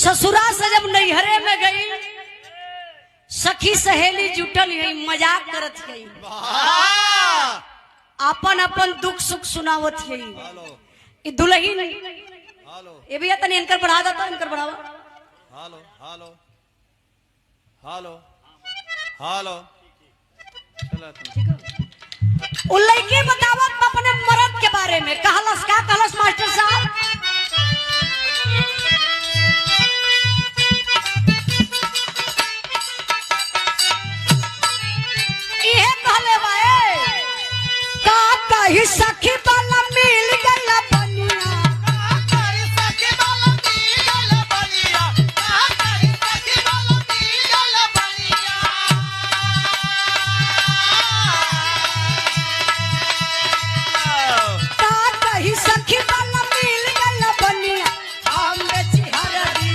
ससुरा से जब नैहरे में गई, सखी सहेली जुटल है, मजाक करत है, अपन अपन दुख सुख सुनावत है। ई दुल्हन ये भैया तनी इनकर बढ़ा देता, इनकर बढ़ावा। हेलो हेलो हेलो हेलो ठीक है। उ लड़की बतावत अपने मर्द के बारे में, कहलस का कहलस मास्टर साहब? इहे कहले बाए का कही सखी वाला मिल गया बनिया, का कही सखी वाला मिल गया बनिया, हम बेची हरदी,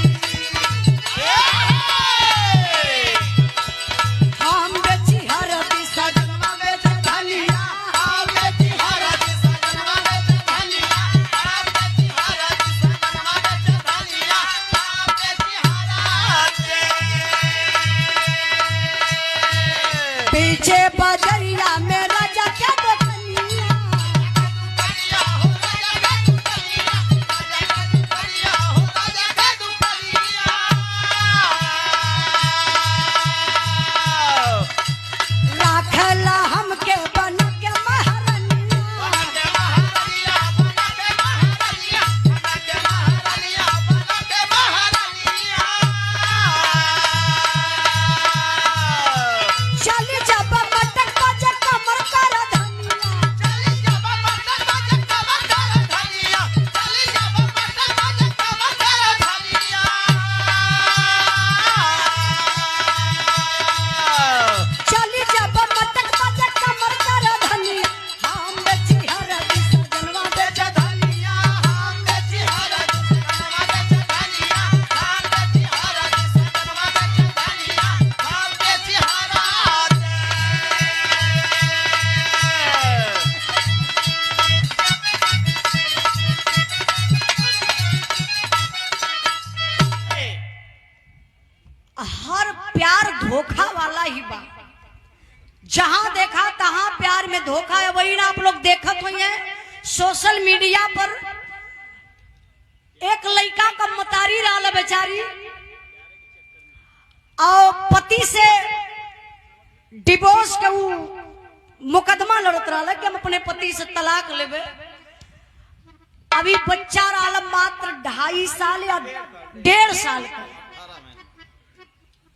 हम बेची हरदी सजनवा बेचे धनिया, हम बेची हरदी सजनवा बेचे धनिया, हम बेची हरदी सजनवा बेचे धनिया, हम बेची हरदी। पीछे बजरिया में राजा के देखनिया, राखला हमके बन के महारनिया, चल जब मटक बजे कमर कर धनिया, चल जब मटक बजे कमर कर धनिया, हम बेची हरदी सजनवा बेचे धनिया, हम बेची हरदी सजनवा बेचे धनिया, हम बेची हरदी सजनवा बेचे धनिया, हम बेची हरदी। हर प्यार धोखा वाला ही बा, जहां देखा तहां प्यार में धोखा है। वही ना आप लोग देखत हुई है सोशल मीडिया पर, एक लड़का का मतारी रहा बेचारी और पति से डिवोर्स के ऊ मुकदमा लड़त रहा कि हम अपने पति से तलाक लेबे। अभी बच्चा रहा मात्र 2.5 साल या 1.5 साल का।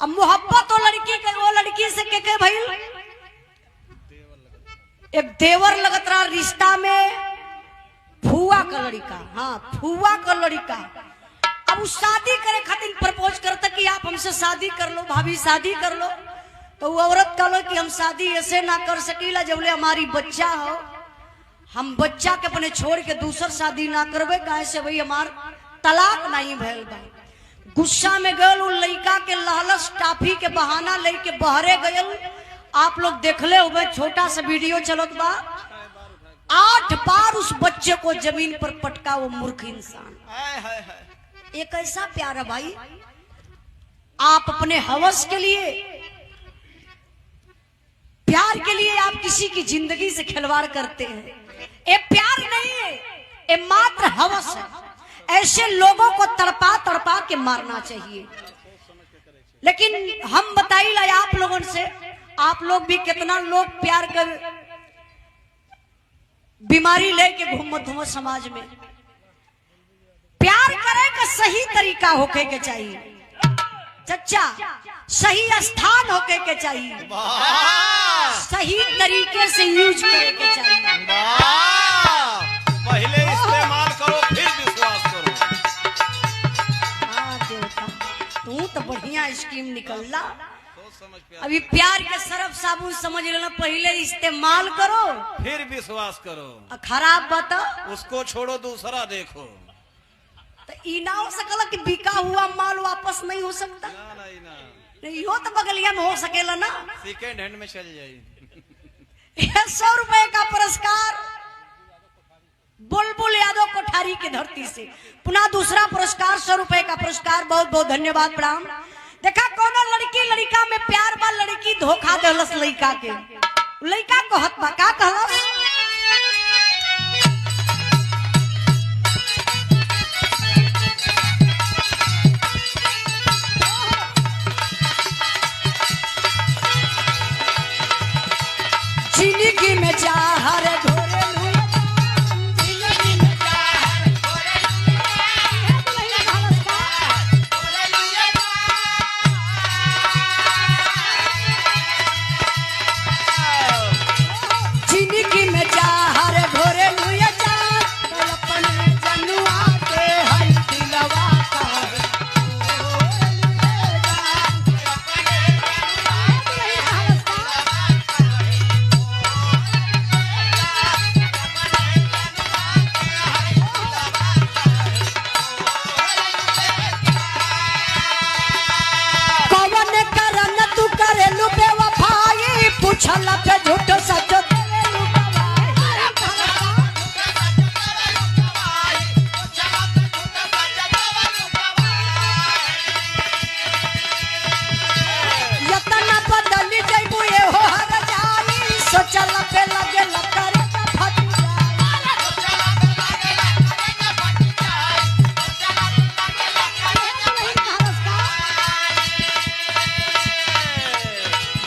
अब मोहब्बत वो लड़की के वो लड़की से के भइल, एक देवर लगत रहा रिश्ता में, फुआ का लड़का, हाँ फुआ का लड़का। अब वो शादी करे खातिर प्रपोज करता कि आप हमसे शादी कर लो भाभी, शादी कर लो। तो वो औरत कहलो कि हम शादी ऐसे ना कर सकीला जबले हमारी बच्चा हो, हम बच्चा के अपने छोड़ के दूसर शादी ना करबे, काहे से भाई हमार तलाक नहीं भइल बा। गुस्सा में गल उ लड़का के लालच टाफी के बहाना लेके बहरे गयल। आप लोग देखले हुए छोटा सा वीडियो चलत बा, 8 बार उस बच्चे को जमीन पर पटका वो मूर्ख इंसान। एक ऐसा प्यार है भाई, आप अपने हवस के लिए, प्यार के लिए आप किसी की जिंदगी से खिलवाड़ करते हैं। ये प्यार नहीं है, ये मात्र हवस है। ऐसे लोगों को तड़पा तड़पा के मारना चाहिए। लेकिन हम बताइए आप लोगों से, आप लोग भी कितना लोग प्यार कर बीमारी लेके घूमत हो समाज में। प्यार करे का सही तरीका होके के चाहिए चचा, सही स्थान होके के चाहिए, सही तरीके से यूज करे के चाहिए। पहले इस्तेमाल करो फिर विश्वास करो। हाँ देवता, तू तो बढ़िया स्कीम निकलला। अभी प्यार के सरफ साबुन समझ लेना, पहले इस्तेमाल करो फिर विश्वास करो। खराब बताओ उसको छोड़ो दूसरा देखो। तो ई ना हो सकला कि बिका हुआ माल वापस नहीं हो सकता। ना ना ना नहीं हो तो बगलिया में हो सकेला ना, सेकेंड हैंड में चल जाए। 100 रुपए का पुरस्कार बुलबुल यादव कोठारी की धरती से पुनः दूसरा पुरस्कार 100 रुपए का पुरस्कार। बहुत बहुत धन्यवाद, प्रणाम। देखा, कोनो लड़की लड़का में प्यार बा, लड़की धोखा देलस लड़का के। लड़का कहत बा, का कहलस? जिंदगी में चाहर घोरेलू, जिंदगी में चाहर घोरेलू। जिंदगी में चाहर घोरेलू ये जान, तो अपने जनुआ के हई दिलवा का। कवन करन तू करेलू बेवफाई, पूछला पे झूठ सच देवेलू गवाही। यतना बदली जइबू ए हो हर जाई, सोचला पे लगे करे फट जाई।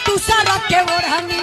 दूसरा के ओढ़नी